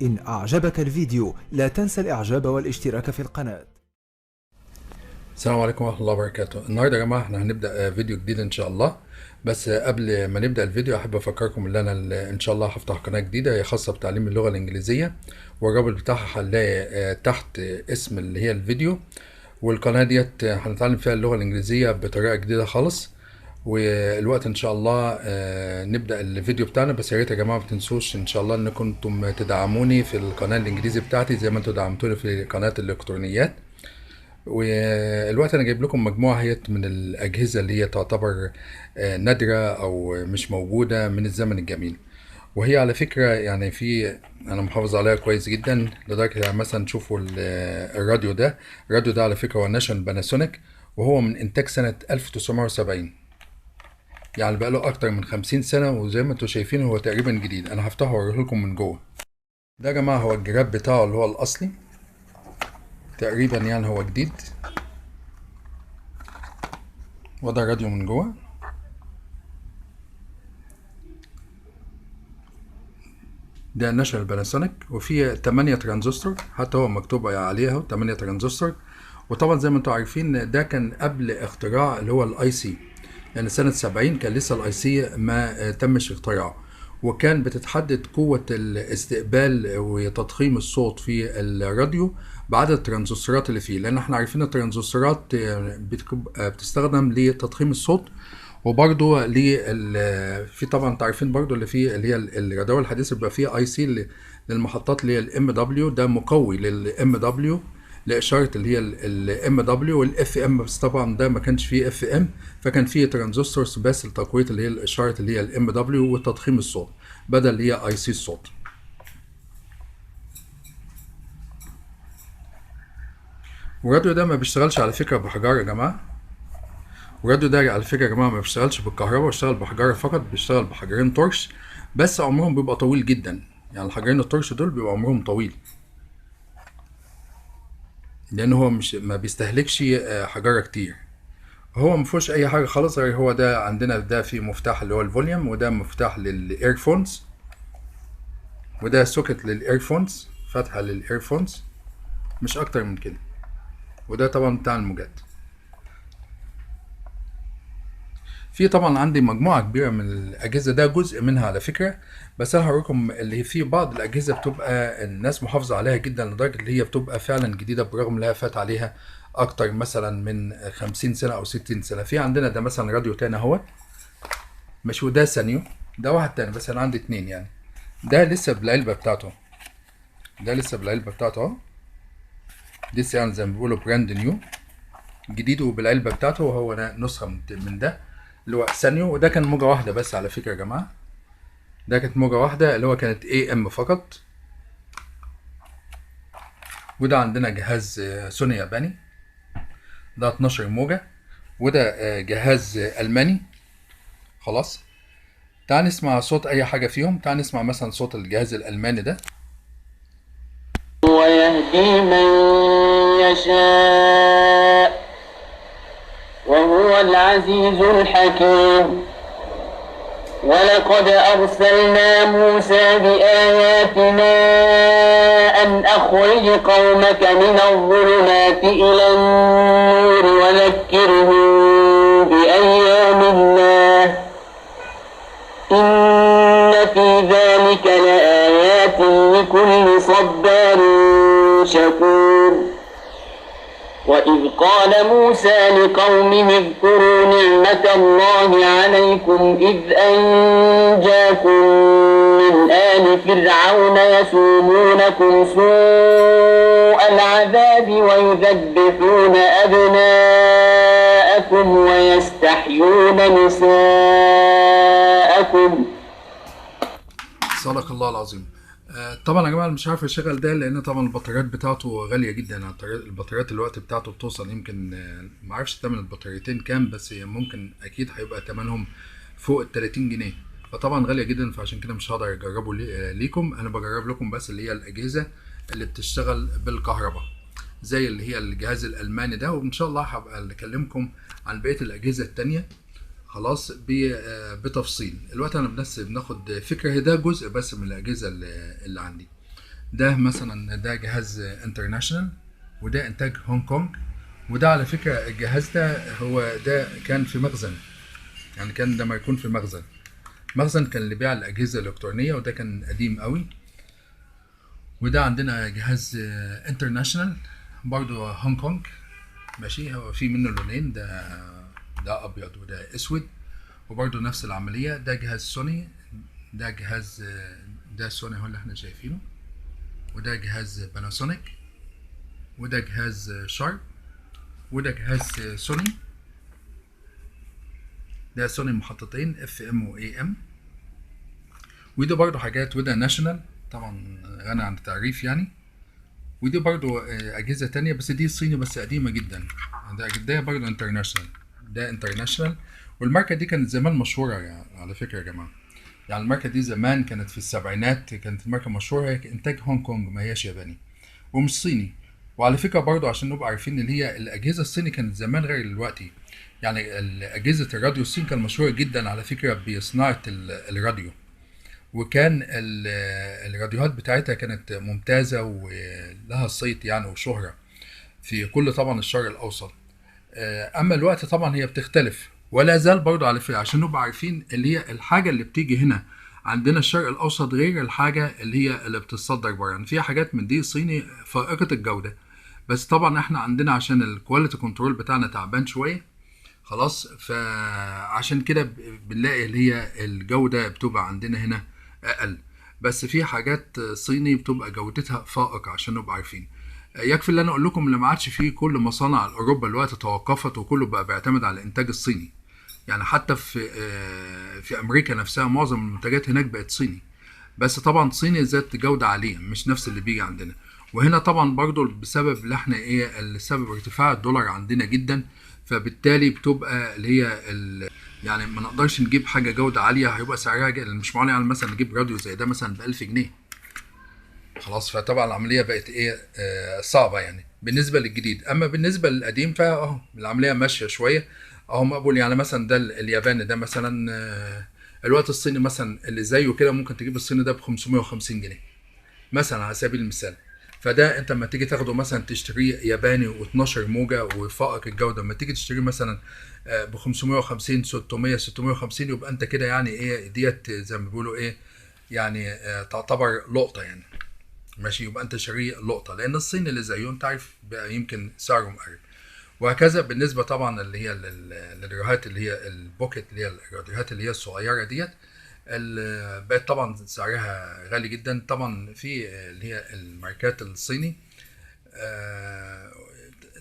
إن أعجبك الفيديو لا تنسى الإعجاب والاشتراك في القناة. السلام عليكم ورحمة الله وبركاته. النهارده يا جماعة احنا هنبدأ فيديو جديد ان شاء الله. بس قبل ما نبدأ الفيديو احب افكركم ان انا ان شاء الله هفتح قناة جديدة هي خاصة بتعليم اللغة الانجليزية، والرابط بتاعها هنلاقي تحت اسم اللي هي الفيديو. والقناة ديت هنتعلم فيها اللغة الانجليزية بطريقة جديدة خالص. والوقت ان شاء الله نبدأ الفيديو بتاعنا. بس يا ريت يا جماعة ما تنسوش ان شاء الله انكم انتم تدعموني في القناة الانجليزي بتاعتي زي ما انتم دعمتوني في قناة الالكترونيات. والوقت انا جايب لكم مجموعة هي من الاجهزة اللي هي تعتبر نادرة او مش موجودة من الزمن الجميل، وهي على فكرة يعني في انا محافظ عليها كويس جدا لدرجة يعني مثلا تشوفوا الراديو ده. الراديو ده على فكرة هو National Panasonic، وهو من انتاج سنة 1970، يعني بقاله اكتر من 50 سنة، وزي ما انتم شايفين هو تقريبا جديد. انا هفتحه واوريه لكم من جوه. ده يا جماعة هو الجراب بتاعه اللي هو الاصلي تقريبا، يعني هو جديد. وده الراديو من جوه. ده National Panasonic، وفيه 8 ترانزستور، حتى هو مكتوب عليه اهو 8 ترانزستور. وطبعا زي ما انتم عارفين ده كان قبل اختراع اللي هو ال IC، يعني سنة 70 كان لسه ال IC ما تمش اختراعه، وكان بتتحدد قوة الاستقبال وتضخيم الصوت في الراديو بعدد الترانزستورات اللي فيه، لان احنا عارفين الترانزستورات بتستخدم لتضخيم الصوت، وبرده في طبعا انتوا عارفين برده اللي فيه اللي هي الراديو الحديث بيبقى فيه IC للمحطات اللي هي ال MW، ده مقوي لل MW لاشاره اللي هي ال MW وال FM، بس طبعا ده ما كانش فيه FM، فكان فيه transistors بس لتقويه اللي هي الاشارة اللي هي ال MW وتضخيم الصوت بدل اللي هي IC الصوت. والراديو ده ما بيشتغلش على فكرة بحجارة يا جماعة. والراديو ده على فكرة يا جماعة ما بيشتغلش بالكهرباء، بيشتغل بحجارة فقط، بيشتغل بحجرين طرش بس، عمرهم بيبقى طويل جدا، يعني الحجرين الطرش دول بيبقى عمرهم طويل، لان هو مش ما بيستهلكش حجارة كتير. هو ما فيهوش اي حاجة خالص غير هو ده. عندنا ده فيه مفتاح اللي هو ال volume، وده مفتاح لل earphones، وده socket لل earphones، فتحه لل earphones، مش اكتر من كده. وده طبعا بتاع الموجات. في طبعا عندي مجموعة كبيرة من الاجهزة، ده جزء منها على فكرة، بس انا هوريكم اللي في بعض الاجهزة بتبقى الناس محافظة عليها جدا لدرجة اللي هي بتبقى فعلا جديدة برغم انها فات عليها اكتر مثلا من 50 سنة او 60 سنة. في عندنا ده مثلا راديو تاني اهوت، مش وده سانيو، ده واحد تاني بس انا عندي اتنين يعني. ده لسه بالعلبه بتاعته، ده لسه بالعلبه بتاعته اهو، لسه يعني زي ما بيقولوا brand new، جديد وبالعلبه بتاعته. وهو نسخه من ده اللي هو سانيو، وده كان موجة واحدة بس على فكرة يا جماعة، ده كانت موجة واحدة اللي هو كانت AM فقط. وده عندنا جهاز سوني ياباني، ده 12 موجة، وده جهاز ألماني. خلاص تعال نسمع صوت أي حاجة فيهم. تعال نسمع مثلا صوت الجهاز الألماني ده. ويهدي من يشاء وهو العزيز الحكيم. ولقد أرسلنا موسى بآياتنا أن أخرج قومك من الظلمات إلى النور وذكرهم بأيام الله إن في ذلك لآيات لكل صبار شكور. وإذ قال موسى لقومه اذكروا نعمة الله عليكم إذ أنجاكم من آل فرعون يسومونكم سوء العذاب ويذبحون أبناءكم ويستحيون نساءكم. صدق الله العظيم. طبعا يا جماعة مش عارف اشغل ده لان طبعا البطاريات بتاعته غالية جدا، يعني البطاريات الوقت بتاعته بتوصل يمكن ما اعرفش ثمن البطاريتين كام، بس ممكن اكيد هيبقى ثمنهم فوق ال 30 جنيه، فطبعا غالية جدا، فعشان كده مش هقدر اجربه ليكم. انا بجرب لكم بس اللي هي الاجهزة اللي بتشتغل بالكهرباء زي اللي هي الجهاز الالماني ده، وان شاء الله هبقى اكلمكم عن بقية الاجهزة التانية خلاص بتفصيل. الوقت انا بس بناخد فكرة، ده جزء بس من الاجهزة اللي عندي. ده مثلا ده جهاز انترناشونال، وده انتاج هونج كونج. وده على فكرة الجهاز ده هو ده كان في مخزن، يعني كان لما يكون في مخزن، مخزن كان لبيع الأجهزة الإلكترونية، وده كان قديم قوي. وده عندنا جهاز انترناشونال برضو هونج كونج، ماشي. هو في منه لونين، ده أبيض وده أسود، وبرضو نفس العملية. ده جهاز سوني، ده جهاز ده سوني هو اللي احنا شايفينه، وده جهاز باناسونيك، وده جهاز شارب، وده جهاز سوني، ده سوني محطتين FM و AM. وده برضو حاجات، وده ناشونال طبعا غني عن التعريف يعني. ودي برضو اجهزة تانية بس دي صيني بس قديمة جدا. ده برضو انترناشونال، ده انترناشونال. والماركه دي كانت زمان مشهورة يعني على فكرة يا جماعة، يعني الماركة دي زمان كانت في السبعينات، كانت الماركة مشهورة، هي انتاج هونج كونج، ما هياش ياباني ومش صيني. وعلى فكرة برضو عشان نبقى عارفين ان هي الاجهزة الصيني كانت زمان غير دلوقتي، يعني اجهزة الراديو الصين كان مشهورة جدا على فكرة بصناعة الراديو، وكان الراديوهات بتاعتها كانت ممتازة ولها صيت يعني وشهرة في كل طبعا الشرق الاوسط. اما الوقت طبعا هي بتختلف، ولا زال برضو على فكرة عشان نبقى عارفين اللي هي الحاجة اللي بتيجي هنا عندنا الشرق الاوسط غير الحاجة اللي هي اللي بتتصدر بره. يعني في حاجات من دي صيني فائقة الجودة، بس طبعا احنا عندنا عشان ال quality control بتاعنا تعبان شوية خلاص، فعشان كده بنلاقي اللي هي الجودة بتبقى عندنا هنا اقل، بس في حاجات صيني بتبقى جودتها فائقة عشان نبقى عارفين. يكفي اللي انا اقول لكم اللي ما عادش فيه كل مصانع اوروبا الوقت توقفت، وكله بقى بيعتمد على الانتاج الصيني. يعني حتى في امريكا نفسها معظم المنتجات هناك بقت صيني، بس طبعا صيني ذات جودة عالية مش نفس اللي بيجي عندنا. وهنا طبعا برضو بسبب اللي احنا ايه، السبب ارتفاع الدولار عندنا جدا، فبالتالي بتبقى اللي هي يعني ما نقدرش نجيب حاجة جودة عالية هيبقى سعرها مش معقول يعني مثلا نجيب راديو زي ده مثلا ب1000 جنيه خلاص. فطبعا العملية بقت ايه، صعبة يعني بالنسبة للجديد. اما بالنسبة للقديم فاهو العملية ماشية شوية اهو مقبول. يعني مثلا ده الياباني ده مثلا، الوقت الصيني مثلا اللي زيه كده ممكن تجيب الصيني ده ب 550 جنيه مثلا على سبيل المثال. فده انت لما تيجي تاخده مثلا تشتريه ياباني و12 موجه وفائق الجودة، لما تيجي تشتريه مثلا ب 550 600 650 يبقى انت كده يعني ايه ديت زي ما بيقولوا ايه يعني، تعتبر لقطة يعني ماشي، يبقى انت شاريه لقطة، لان الصين اللي زيه انت عارف بقى يمكن سعره مقرب. وهكذا بالنسبة طبعا اللي هي للراديوهات اللي هي ال pocket اللي هي الراديوهات اللي هي الصغيرة ديت، بقت طبعا سعرها غالي جدا. طبعا في اللي هي الماركات الصيني،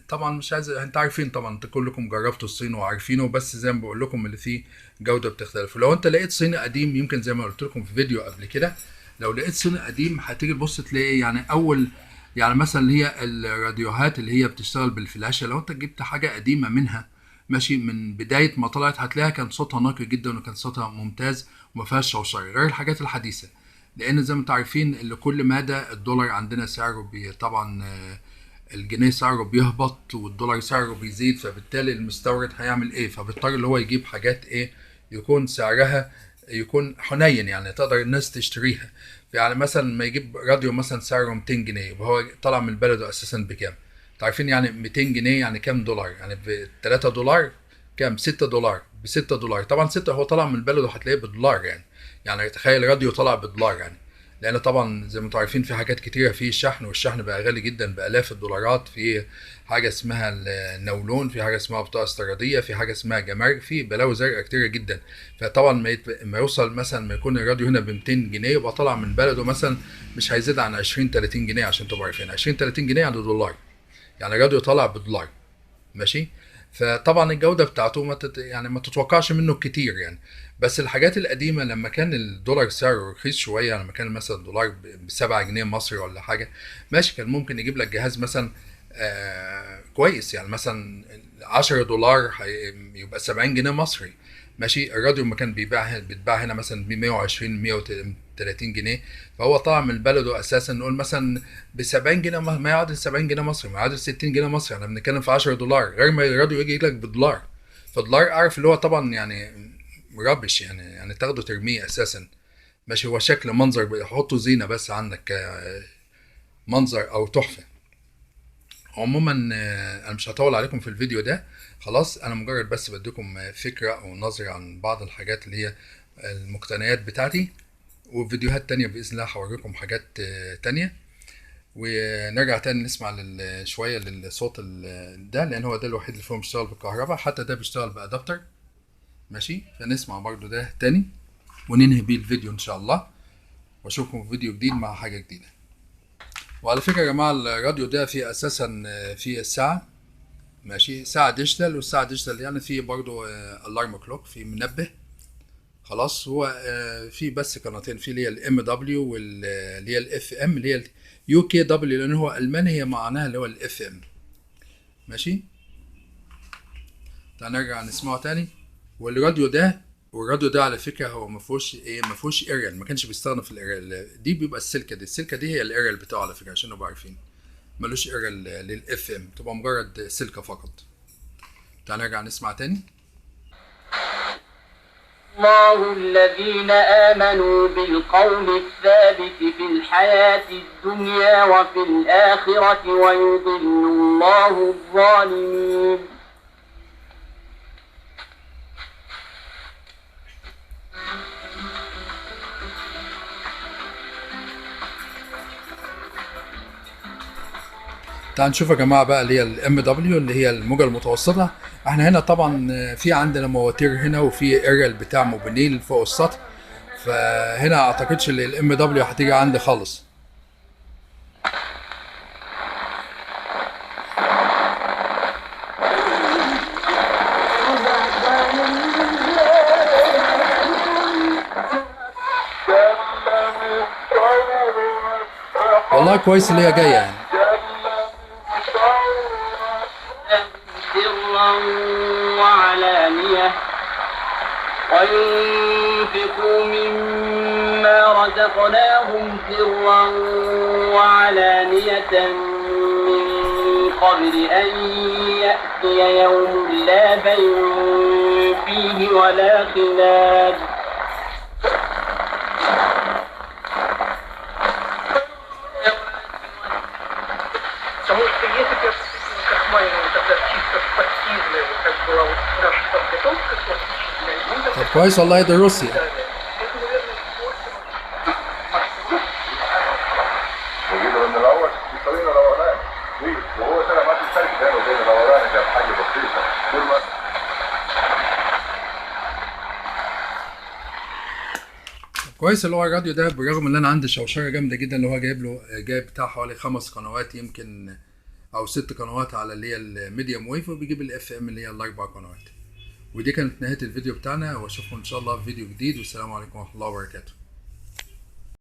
طبعا مش عايز، انت عارفين طبعا انت كلكم جربتوا الصين وعارفينه، بس زي ما بقول لكم اللي فيه جوده بتختلف. ولو انت لقيت صيني قديم، يمكن زي ما قلت لكم في فيديو قبل كده، لو لقيت صيني قديم هتيجي تبص تلاقي يعني اول يعني مثلا اللي هي الراديوهات اللي هي بتشتغل بالفلاشه، لو انت جبت حاجة قديمة منها ماشي من بداية ما طلعت هتلاقيها كان صوتها نقي جدا وكان صوتها ممتاز وما فيهاش شوشرة غير الحاجات الحديثة. لان زي ما انتم عارفين اللي كل مدى الدولار عندنا سعره طبعا الجنيه سعره بيهبط والدولار سعره بيزيد، فبالتالي المستورد هيعمل ايه؟ فبيضطر اللي هو يجيب حاجات ايه يكون سعرها يكون حنين يعني تقدر الناس تشتريها. يعني مثلا ما يجيب راديو مثلا سعره 200 جنيه، يبقى هو طلع من بلده اساسا بكام؟ انتوا عارفين يعني 200 جنيه يعني كام دولار؟ يعني ب 3 دولار كام؟ 6 دولار، ب 6 دولار طبعا. 6 هو طلع من بلده هتلاقيه بدولار يعني، يعني تخيل راديو طلع بدولار يعني، لان طبعا زي ما انتوا عارفين في حاجات كتيرة في الشحن، والشحن بقى غالي جدا بالاف الدولارات. في حاجة اسمها النولون، في حاجة اسمها بطاقة استيراديه، في حاجة اسمها جمارك، في بلاوي زرقاء كتيرة جدا. فطبعا ما يوصل مثلا ما يكون الراديو هنا ب 200 جنيه يبقى طالع من بلده مثلا مش هيزيد عن 20 30 جنيه، عشان تبقوا عارفين 20 30 جنيه يعني دولار، يعني الراديو طالع بدولار ماشي. فطبعا الجودة بتاعته ما يعني ما تتوقعش منه كتير يعني. بس الحاجات القديمة لما كان الدولار سعره رخيص شوية، لما كان مثلا الدولار ب 7 جنيه مصري ولا حاجة ماشي، كان ممكن يجيب لك جهاز مثلا كويس يعني مثلا 10 دولار يبقى 70 جنيه مصري ماشي. الراديو ما كان بيتباع هنا مثلا ب 120 130 جنيه، فهو طالع من بلده اساسا نقول مثلا ب 70 جنيه، ما يعادل 70 جنيه مصري، ما يعادل 60 جنيه مصري، احنا بنتكلم في 10 دولار، غير ما الراديو يجي لك بدولار. فدولار اعرف اللي هو طبعا يعني ربش يعني تاخده ترميه اساسا ماشي. هو شكل منظر، حطه زينة بس عندك منظر او تحفة. عموما انا مش هطول عليكم في الفيديو ده خلاص، انا مجرد بس بديكم فكرة او نظرة عن بعض الحاجات اللي هي المقتنيات بتاعتي، وفيديوهات تانية بإذن الله هوريكم حاجات تانية. ونرجع تاني نسمع شوية للصوت ده، لأن هو ده الوحيد اللي فيهم بيشتغل بالكهرباء، حتى ده بيشتغل ب adapter ماشي. فنسمع برضو ده تاني وننهي بيه الفيديو إن شاء الله، وأشوفكم في فيديو جديد مع حاجة جديدة. وعلى فكرة يا جماعة الراديو ده فيه أساسا فيه الساعة ماشي، ساعة digital، والساعة digital يعني فيه برضو alarm clock، فيه منبه خلاص. هو في بس قناتين، في اللي هي ال MW واللي هي ال FM، اللي هي ال UKW لان هو الماني، هي معناها اللي هو ال FM ماشي. تعال نرجع نسمعه تاني. والراديو ده على فكرة هو ما فيهوش ايه، ما فيهوش اريال، ما كانش بيستخدم في الاريال دي، بيبقى السلكه دي، السلكه دي هي الاريال بتاعه على فكرة عشان نبقى عارفين، ملوش اريال لل FM، تبقى مجرد سلكه فقط. تعال نرجع نسمع تاني. الله الذين آمنوا بالقول الثابت في الحياة الدنيا وفي الآخرة ويضل الله الظالمين. تعال نشوف يا جماعة بقى اللي هي ال MW اللي هي الموجة المتوسطة. احنا هنا طبعا في عندنا مواتير هنا، وفي اريال بتاع موبينيل فوق السطح، فهنا اعتقدش ان ال MW هتيجي عندي خالص. والله كويس اللي هي جاية يعني. وعلانية وينفقوا مما رزقناهم سرا وعلانية من قبل أن يأتي يوم لا بيع فيه ولا خلال. طب كويس والله، ده روسيا. كويس اللي هو الراديو ده، بالرغم ان انا عندي شوشرة جامدة جدا، اللي هو جايب له جايب بتاع حوالي 5 قنوات يمكن او 6 قنوات على اللي هي ال medium wave، وبيجيب ال FM اللي هي ال4 قنوات. ودي كانت نهاية الفيديو بتاعنا، واشوفكم ان شاء الله في فيديو جديد، والسلام عليكم ورحمة الله وبركاته.